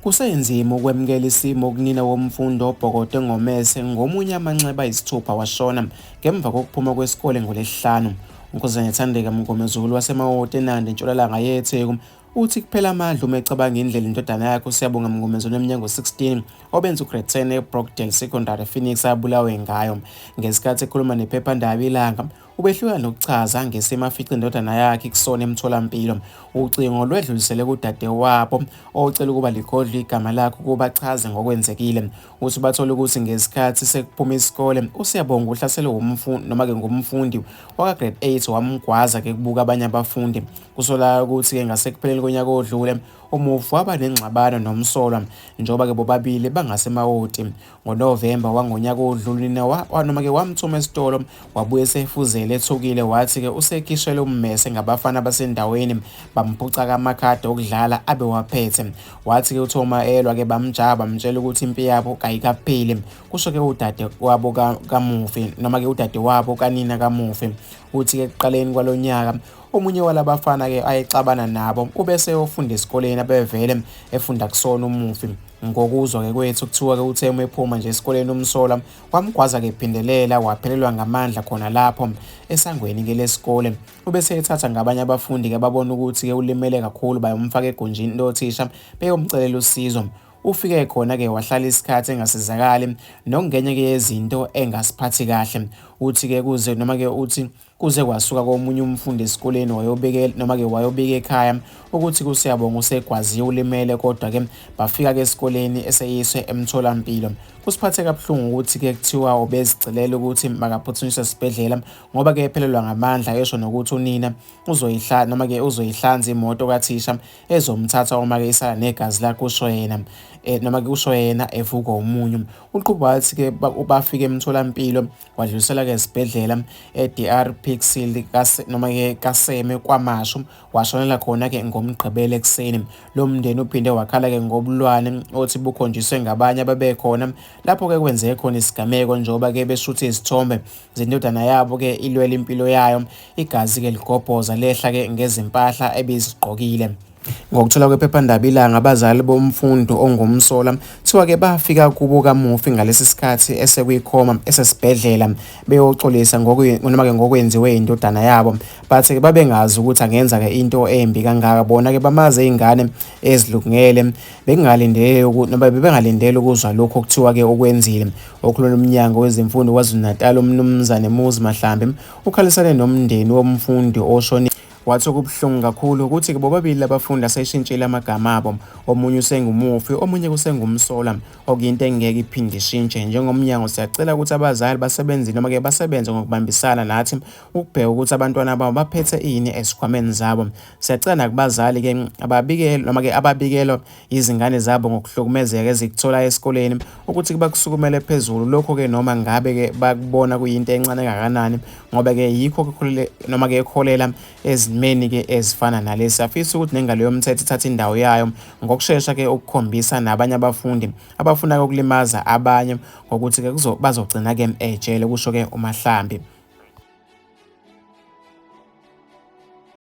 Kusenzima ukwemukela isimo kunina womfundi obhokode ngomese ngomunye amanxeba ayisithupha washona ngemva kokuphuma kwesikole ngoLwesihlanu. UNkosazana Thandeka Mngomezulu waseMawoti eNanda entshonalanga yeTheku uthi kuphela amandla uma ecabanga indlela indodana yakhe uSiyabonga Mngomezulu eminyaka 16 obenza uGrade 10 eBrockdale Secondary Phoenix abulawe ngayo. Ngesikhathi ekhuluma nephephandaba iLanga Ubehluleka nokuchaza ngesimo afice indodana yakhe kusona emtholampilo. Ucingo lwedlulisele kudadewabo ocela ukuba ligodlwe igama lakhe ukuba achaze ngokwenzekile. Uthi bathole ukuthi ngesikhathi sekuphuma isikole uSiyabonga uhlaselwe wumfundi noma-ke ngumfundi waka-grade 8 wamgwaza-ke kubuka abanye abafundi. Kusolakala ukuthi-ke ngasekupheleni konyaka odlule umufi waba nengxabano nomsolwa njengoba-ke bobabili bangaseMawoti. NgoNovemba wangonyaka odlule unina noma-ke wamthuma esitolo wabuye esefuzele ethukile wathi-ke usekhishelwe ummese ngabafana basendaweni bamphuca amakhadi okudlala abewaphethe. Wathi-ke uthe uma elwa-ke bamjaha bamtshela ukuthi impi yabo kayikapheli. Kusho-ke udade wabo kamufi noma-ke udade wabo kanina kamufi. Uthi-ke ekuqaleni kwalo nyaka omunye walabafana-ke ayexabana nabo ubese eyofunda esikoleni abevele efunda kusona umufi. Ngokuzwa-ke kwethu kuthiwa-ke uthe uma ephuma nje esikoleni umsolwa wamgwaza-ke ephindelela waphelelwa ngamandla khona lapho esangweni-ke lesikole. Ubese ethatha ngabanye abafundi-ke ababona ukuthi-ke ulimele kakhulu bayomfaka egunjini lothisha beyomcelela usizo. Ufike khona-ke wahlala isikhathi engasizakali nokungenye-ke yezinto engasiphathi kahle. Uthi-ke kuze noma-ke uthi Kuze kwasuka komunye umfundi esikoleni wayobikela noma-ke wayobika ekhaya ukuthi kuSiyabonga usegwaziwe ulimele kodwa-ke bafika-ke esikoleni eseyiswe emtholampilo. Kusiphathe kabuhlungu ukuthi-ke kuthiwa ubezicelela ukuthi makaphuthunyiswe esibhedlela ngoba-ke ephelelwa ngamandla esho nokuthi unina uzoyihla noma-ke uzoyihlanza imoto kathisha ezomthatha uma-ke isala negazi lakhe kusho yena noma-ke kusho yena evukwa umunyu. Uqhuba wathi-ke bafike emtholampilo Wadluliselwa-ke esibhedlela e-DR Pixley noma-ke Kaseme KwaMashu, washonela khona-ke ngoMgqibelo ekuseni. Lo mndeni uphinde wakhala-ke ngobulwane othi bukhonjiswe ngabanye ababekhona lapho-ke kwenzeke khona isigameko njengoba-ke beshuthe izithombe zendodana yabo-ke ilwela impilo yayo, igazi-ke ligobhoza lehla-ke ngezimpahla ebizigqokile. Ngokuthola kwephephandaba iLanga, abazali bomfundi ongumsolwa kuthiwa-ke bafika kubo kamufi ngalesi sikhathi esekwikhoma esesibhedlela beyoxolisa noma-ke ngokwenziwe indodana yabo. Bathi-ke babengazi ukuthi angenza-ke into embi kangaka. Bona-ke bamazi ey'ngane ezilungele bekungalindele noma bebengalindele ukuzwa lokhu okuthiwa-ke ukwenzile. Okhulumela uMnyango wezeMfundo KwaZulu-Natal uMnumzane Muzi Mahlambi ukhalisane nomndeni womfundi oshone Wathi okubuhlungu kakhulu ukuthi bobabili labafundi aseshintshile amagama abo, omunye usengumufi, omunye kusengumsolwa, okuyinto engeke iphinde ishintshe. Njengomnyango siyacela ukuthi abazali basebenze noma-ke basebenze ngokubambisana nathi ukubheka ukuthi abantwana babo baphethe ini ezikhwameni zabo. Siyacela nakubazali-ke ababikele noma-ke ababikelwa izingane zabo ngokuhlukumezeka ezikuthola esikoleni ukuthi bakusukumele phezulu lokho-ke noma ngabe-ke bakubona kuyinto encane kangakanani ngoba-ke yikho noma-ke ekholela ezimeni-ke ezifana nalesi. Afisa ukuthi nengalo yomthetho ithathe indawo yayo ngokushesha-ke ukukhombisa nabanye abafundi abafuna ukulimaza abanye ngokuthi-ke bazogcina-ke ejele, kusho-ke uMahlambi.